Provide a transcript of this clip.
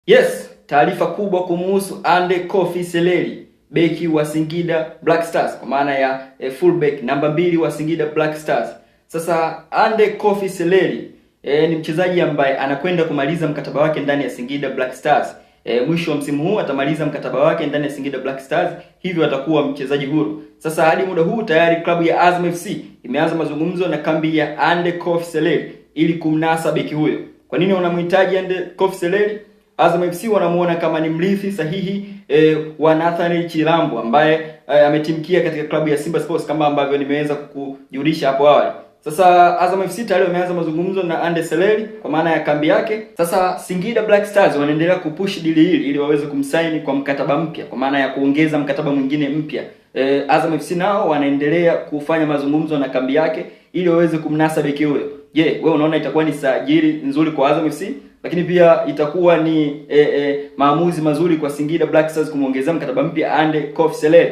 Yes, taarifa kubwa kumuhusu Ande Kofi Seleli, beki wa Singida Black Stars, kwa maana ya fullback namba 2 wa Singida Black Stars. Sasa Ande Kofi Seleli ni mchezaji ambaye anakwenda kumaliza mkataba wake ndani ya Singida Black Stars. Mwisho wa msimu huu atamaliza mkataba wake ndani ya Singida Black Stars, hivyo atakuwa mchezaji huru. Sasa hadi muda huu tayari klabu ya Azam FC imeanza mazungumzo na kambi ya Ande Kofi Seleli ili kumnasa beki huyo. Kwa nini wanamhitaji Ande Kofi Seleli? Azam FC wanamuona kama ni mrithi sahihi wa Nathaniel Chilambo ambaye ametimkia katika klabu ya Simba Sports kama ambavyo nimeweza kukujulisha hapo awali. Sasa Azam FC tayari wameanza mazungumzo na Ande Seleli kwa maana ya kambi yake. Sasa Singida Black Stars wanaendelea kupush dili hili ili waweze kumsaini kwa mkataba mpya, kwa maana ya kuongeza mkataba mwingine mpya. Azam FC nao wanaendelea kufanya mazungumzo na kambi yake ili waweze kumnasa beki huyo. Je, wewe unaona itakuwa ni sajili nzuri kwa Azam FC? Lakini pia itakuwa ni maamuzi mazuri kwa Singida Black Stars kumuongezea mkataba mpya Ande Kofi Seleli.